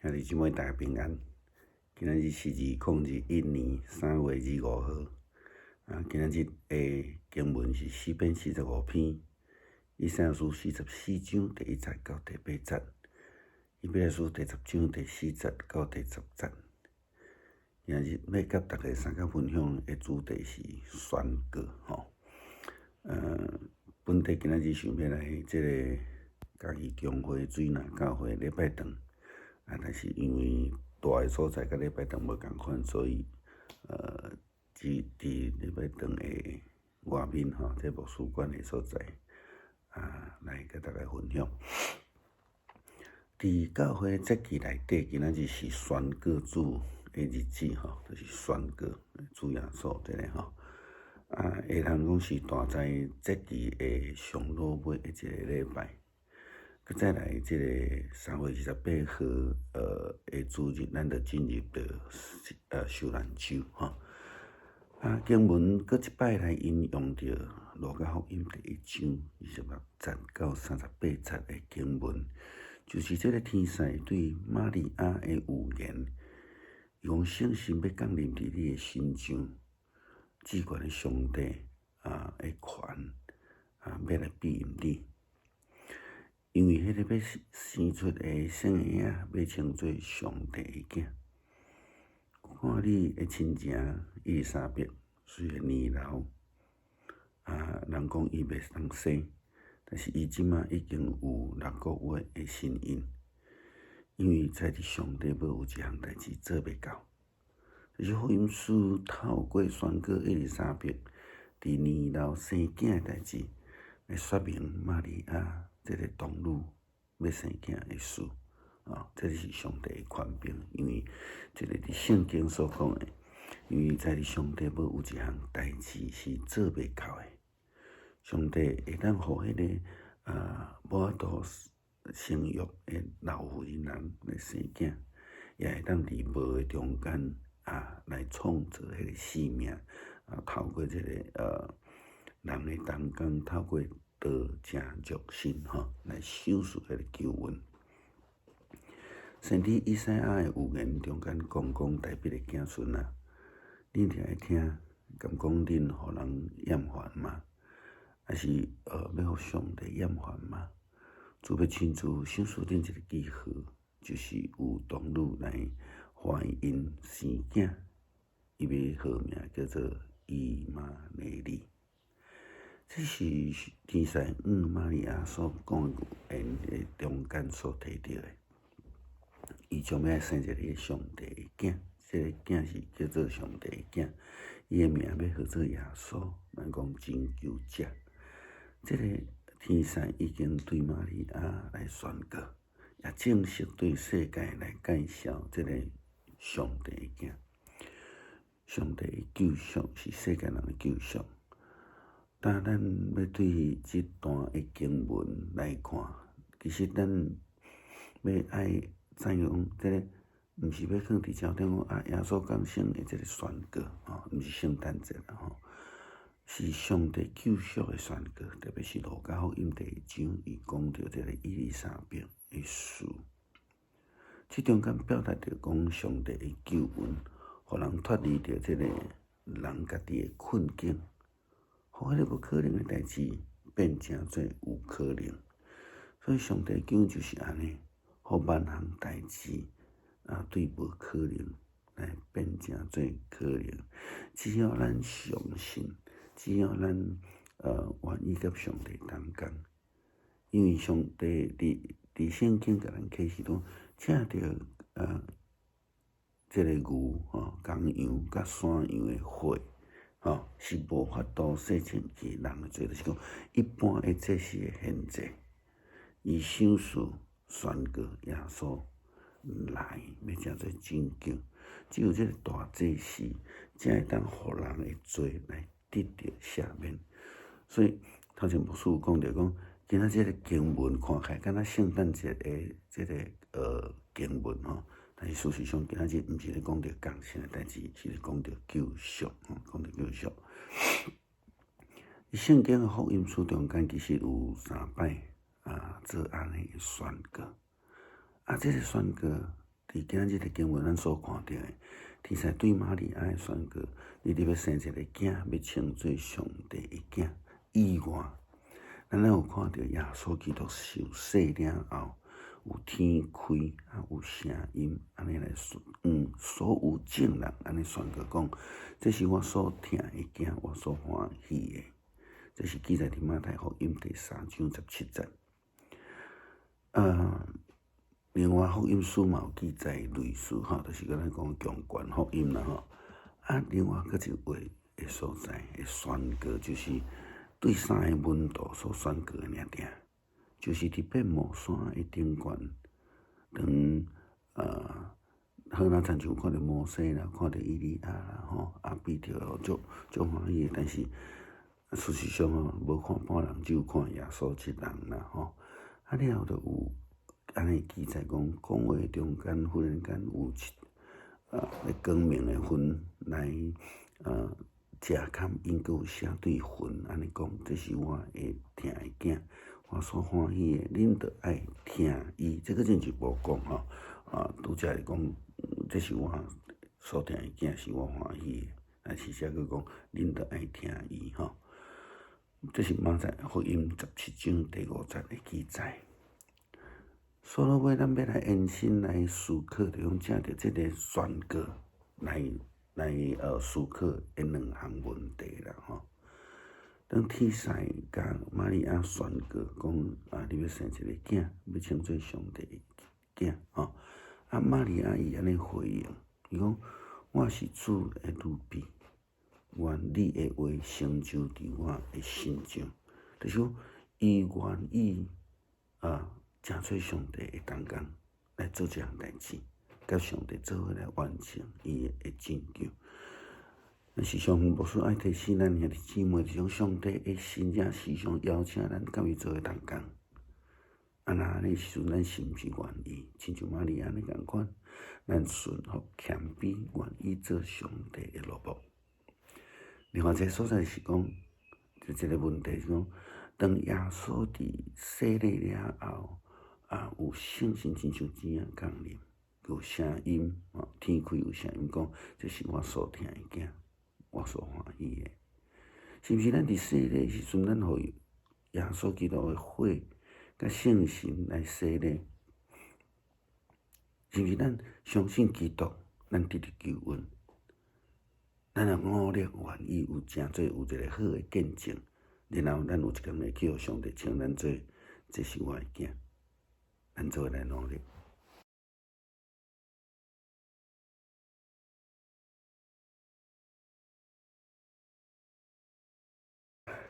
兄弟姊妹大家平安。今仔日是2021年3月25號。啊，今仔日的經文是詩篇45篇，以賽亞書44章第1節到第8節，希伯來書第10章第4節到第10節。今仔日欲佮大家相共分享的主題是宣告吼。本底今仔日想欲來這个嘉義公會水林教會禮拜堂。啊，但是因為蹛的所在佮禮拜堂無仝款，所以只佇禮拜堂的外面吼，這牧師館的所在啊，來佮大家分享。佇教會節期內底，今仔日是宣告主的日子吼，就是宣告主耶穌這个吼。啊，會通講是大齋節期的上落尾的一个禮拜。閣再來，這个3月28號，的主日，咱就進入著受難週吼。啊，經文閣一擺來引用著路加福音第1章26節到38節的經文，就是這个天使對瑪利亞的預言，伊講聖神欲降臨佇你的身上，至懸的上帝啊的權啊，欲來庇蔭你。因為彼个欲生出的聖嬰仔，欲稱做上帝的囝。看你的親情伊麗莎白雖然年老，啊，人講伊袂當生，但是伊這馬已經有6個月的身孕。因為在佇上帝無有一項代誌做袂到。就是福音書透過宣告伊麗莎白佇年老生囝的代誌，來說明瑪利亞這个童女欲生囝的事，啊，這是上帝的權柄，因為這个佇聖經所講的，因為在佇上帝無有一項代誌是做袂到的。上帝會當予彼个啊無法度生育的老婦人來生囝，也會當佇無的中間啊來創造彼个生命，啊，透過這个人的同工，透過道成肉身吼，來賞賜彼个救恩。先知以賽亞的預言中間講講大衛的子孫啊，恁定愛聽，敢講恁予人厭煩嗎？還是欲予上帝厭煩嗎？主欲親自賞賜恁一个記號，就是有童女來懷孕生囝，伊欲號名叫做以馬內利。這是天使向瑪利亞所講的預言的中間所提著的。伊將欲生一个上帝的囝，這个囝是叫做上帝的囝，伊的名欲號做耶穌，咱講拯救者。這个天使已經對瑪利亞來宣告，也正式對世界來介紹這个上帝的囝。上帝的救贖是世界人的救贖。但咱欲對這段的經文來看，其實咱欲愛知影講，這个毋是欲放佇焦點講啊，耶穌降生的這个宣告吼，毋是聖誕節啦吼，是上帝救贖的宣告，特別是路加福音第一章，伊講著這个伊麗莎白的事，這中間表達著講上帝的救恩，予人脫離著這个人家己的困境。予彼个無可能的代誌變成做有可能，所以上帝救恩就是按呢，予萬項代誌啊對無可能來變成做可能。只要咱相信，只要咱願意佮上帝同工，因為上帝佇聖經共咱啟示講，請著這个牛吼、公羊佮山羊的血。吼，是無法度洗清去人的罪，就是講一般的祭司的獻祭，伊賞賜宣告耶穌來，欲成做拯救，只有這个大祭司才會當予人的罪來得著赦免。所以頭前牧師有講著講，今仔這个經文看起來敢若聖誕節的這个經文吼。但是事實上，今仔日毋是咧講著降生的代誌，是咧講著救贖，吼，講著救贖。聖經的福音書中間其實有三擺啊做按呢的宣告，啊，這个宣告佇佇今仔日的經文，咱所看著的，天使對瑪利亞的宣告：你欲生一个囝，欲稱做上帝的囝。以外，咱還有看著耶穌基督受洗了後，有天開，啊有聲音，按呢來所有眾人按呢宣告講：這是我所疼的囝，我所歡喜的。這是記載佇馬太福音第三章十七節。另外福音書嘛有記載類似吼，就是閣咱講強權福音啦吼。啊，另外閣一位的所在的宣告，就是對三个門徒所宣告的爾爾，就是佇變魔山的頂懸，當好若親像看著摩西啦，看著以利亞啦吼，啊彼得足足歡喜的，但是事實上吼，無看半人，只有看耶穌一人啦吼。啊了後就有按呢記載講，講話中間忽然間有一光明的雲來遮蓋𪜶，閣有聲對雲按呢講，這是我的疼的囝，我所歡喜的，恁著愛聽伊。這個進一步講吼，啊，拄才是講，這是我所疼的囝，是我歡喜的，但是這閣講，恁著愛聽伊吼。這是馬太福音十七章第五節的記載。所以尾咱欲來延伸來思考，就講藉著這个宣告來來思考的兩項問題啦吼。當天使共瑪利亞宣告講啊，你欲生一个囝，欲稱做上帝的囝吼。啊，瑪利亞伊按呢回應，伊講我是主的奴婢，願你的話成就佇我的身上。就是講，伊願意啊，成做上帝的同工來做這項代誌，佮上帝做伙來完成伊的拯救。但是上牧師愛提醒咱兄弟姊妹，就是講上帝會真正時常邀請咱佮伊做伙同工。啊，若按呢時陣，咱是毋是願意？親像瑪利亞按呢仝款，咱順服謙卑，願意做上帝的奴僕。另外一个所在是講，就這个問題是講，當耶穌佇洗禮了後，啊，有聖神親像這樣降臨，有聲音，吼，天開有聲音講，這是我所疼的囝，我所歡喜的。是毋是咱佇洗禮時陣，咱予耶穌基督的血佮聖神來洗禮？是毋是咱相信基督，咱得著救恩？咱若努力願意有誠做有一个好的見證，然後咱有一工會去予上帝稱咱做，這是我的囝，咱做伙來努力。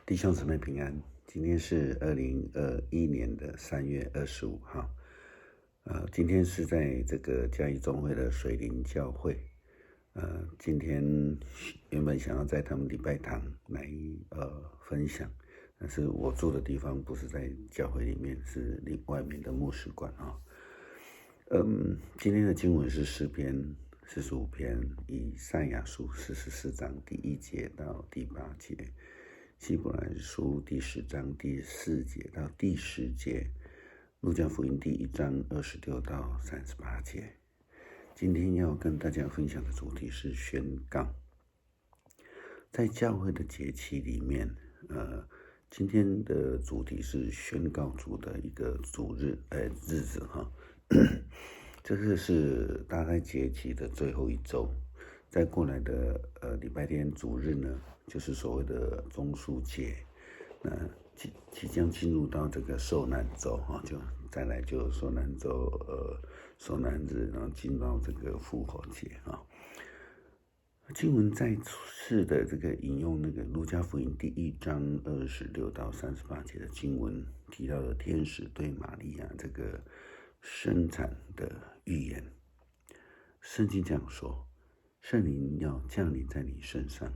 弟兄姊妹平安，今天是2021年的3月25號，今天是在這個嘉義總會的水林教會，今天原本想要在他們禮拜堂來分享，但是我住的地方不是在教會裡面，是另外面的牧師館啊。今天的經文是詩篇45篇，以賽亞書44章第一節到第八節。希伯來書第十章第四節到第十節，路加福音第一章26到38節。今天要跟大家分享的主題是宣告。在教會的節期裡面，今天的主題是宣告主的一個主日，日子哈。這個是大概節期的最後一週，再過來的禮拜天主日呢，就是所謂的棕樹節，那即將進入到這個受難週哈，就再來就受難週，受難日，然後進到這個復活節哈。經文再次的這個引用那個路加福音第一章26到38節的經文，提到了天使對瑪利亞這個生產的預言。聖經這樣說：聖靈要降臨在你身上。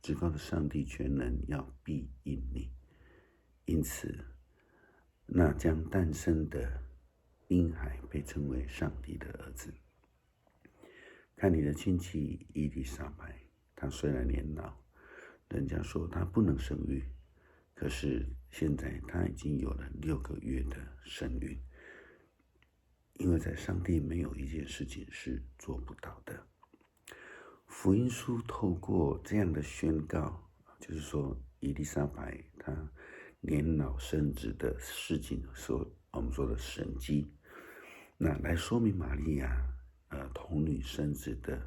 至高的上帝全能要庇蔭你，因此，那將誕生的嬰孩被稱為上帝的兒子。看你的親戚以利沙白，她雖然年老，人家說她不能生育，可是現在她已經有了6個月的身孕。因为在上帝没有一件事情是做不到的。福音书透过这样的宣告，就是说以利沙白她年老生子的事情，所我们说的神迹，那来说明玛利亚童女生子的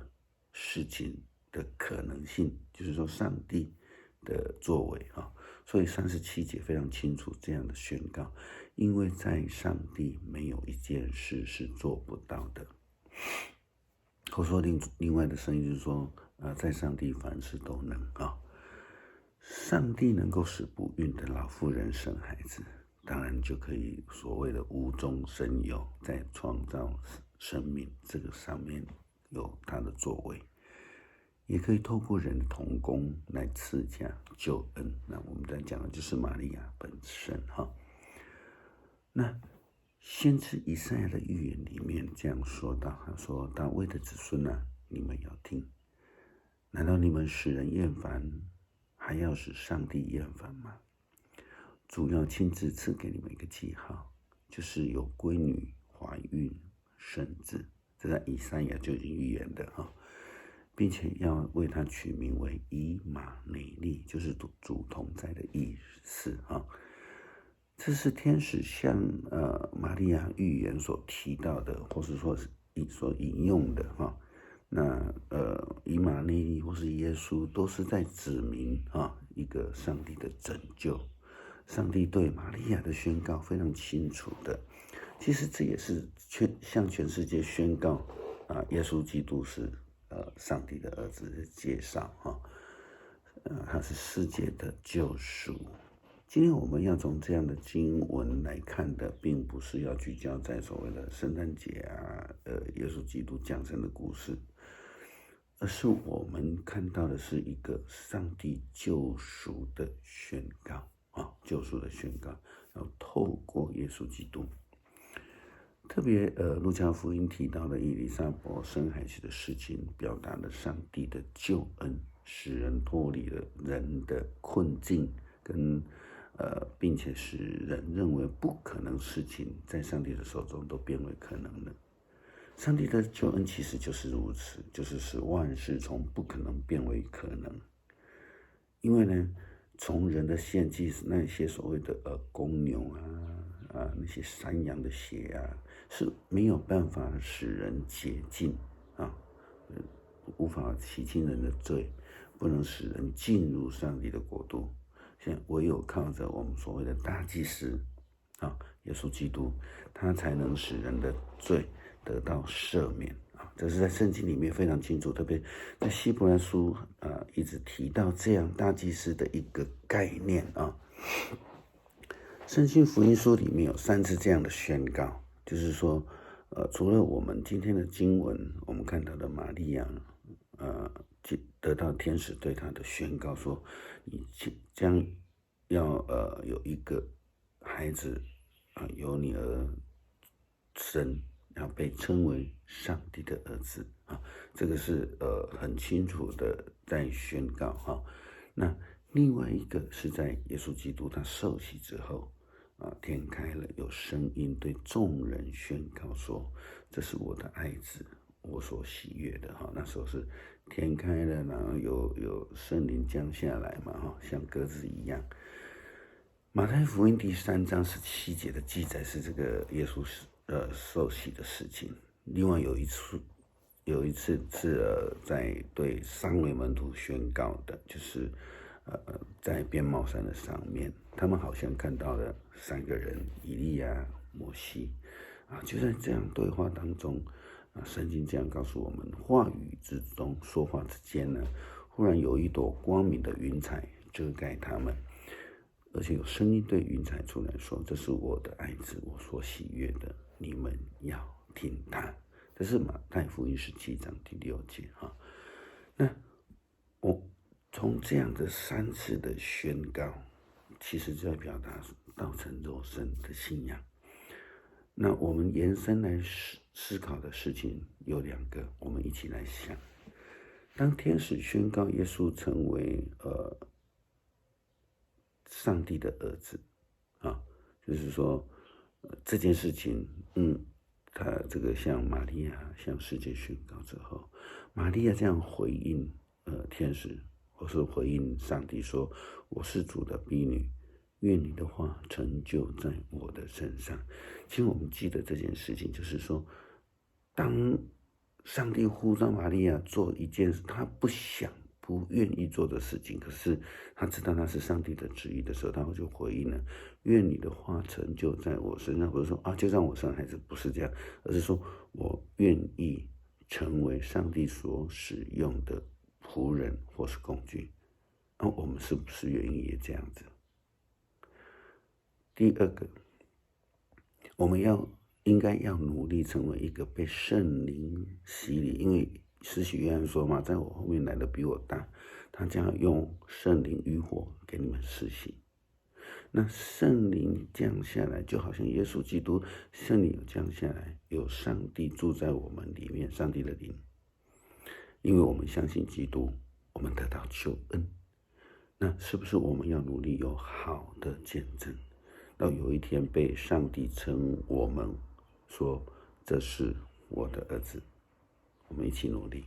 事情的可能性，就是说上帝的作为啊。所以37节非常清楚这样的宣告，因为在上帝没有一件事是做不到的。或说另外的声音就是说，在上帝凡事都能啊。上帝能够使不孕的老妇人生孩子，当然就可以所谓的无中生有，在创造生命这个上面有他的作为，也可以透过人的同工来赐下救恩。那我们在讲的就是玛利亚本身哈。那先知以赛亚的预言里面这样说到，他说：“大卫的子孙啊，你们要听，难道你们使人厌烦，还要使上帝厌烦吗？主要亲自赐给你们一个记号，就是有闺女怀孕生子。”这在以赛亚就已经预言的哈，并且要为他取名为以马内利，就是主同在的意思哈。这是天使向玛利亚预言所提到的，或是说是所引用的哈。那以马内利或是耶稣，都是在指明啊一个上帝的拯救。上帝对玛利亚的宣告非常清楚的。其实这也是向全世界宣告啊，耶稣基督是上帝的儿子的介绍哈，他是世界的救赎。今天我们要从这样的经文来看的，并不是要聚焦在所谓的圣诞节啊，耶稣基督降生的故事，而是我们看到的是一个上帝救赎的宣告啊，救赎的宣告，然后透过耶稣基督，特别路加福音提到的以利沙伯生孩子的事情，表达了上帝的救恩，使人脱离了人的困境跟并且使人认为不可能事情，在上帝的手中都变为可能了。上帝的救恩其实就是如此，就是使万事从不可能变为可能。因为呢，从人的献祭那些所谓的公牛啊啊那些山羊的血啊，是没有办法使人洁净啊，无法洗清人的罪，不能使人进入上帝的国度。现在唯有靠着我们所谓的大祭司啊，耶稣基督，他才能使人的罪得到赦免啊！这是在圣经里面非常清楚，特别在希伯来书啊，一直提到这样大祭司的一个概念啊。圣经福音书里面有三次这样的宣告，就是说，除了我们今天的经文，我们看到的玛利亚，得到天使对他的宣告说：“你将要有一个孩子啊，由你而生，要被称为上帝的儿子啊。”这个是很清楚的在宣告哈。那另外一个是在耶稣基督他受洗之后啊，天开了，有声音对众人宣告说：“这是我的爱子，我所喜悦的。”哈，那时候是天开了，然后有圣灵降下来嘛，哈，像鸽子一样。马太福音第3章17节的记载是这个耶稣是受洗的事情。另外有一次是在对三位门徒宣告的，就是在变帽山的上面，他们好像看到了三个人：以利亚、摩西啊，就在这样对话当中。啊，圣经这样告诉我们：话语之中，说话之间呢，忽然有一朵光明的云彩遮盖他们，而且有声音对云彩出来说：“这是我的爱子，我所喜悦的，你们要听他。”这是马太福音17章第6节哈。那我从这样的三次的宣告，其实就在表达道成肉身的信仰。那我们延伸来思考的事情有两个，我们一起来想。当天使宣告耶稣成为上帝的儿子啊，就是说这件事情，他這個向瑪利亞向世界宣告之後，瑪利亞這樣回應，天使或是回應上帝說：“我是主的婢女，願你的話成就在我的身上。”請我們記得這件事情，就是說，當上帝呼召瑪利亞做一件她不想、不願意做的事情，可是她知道那是上帝的旨意的時候，她就回應了：“願你的話成就在我身上。”不是說啊，就讓我生孩子，不是這樣，而是說我願意成為上帝所使用的僕人或是工具。那我們是不是願意也這樣子？第二個，我們應該要努力成為一個被聖靈洗禮，因為施洗約翰說嘛，在我後面來的比我大，他將要用聖靈與火給你們施洗。那聖靈降下來，就好像耶穌基督聖靈有降下來，有上帝住在我們裡面，上帝的靈。因為我們相信基督，我們得到救恩。那是不是我們要努力有好的見證，到有一天被上帝稱我們說這是我的兒子？我們一起努力。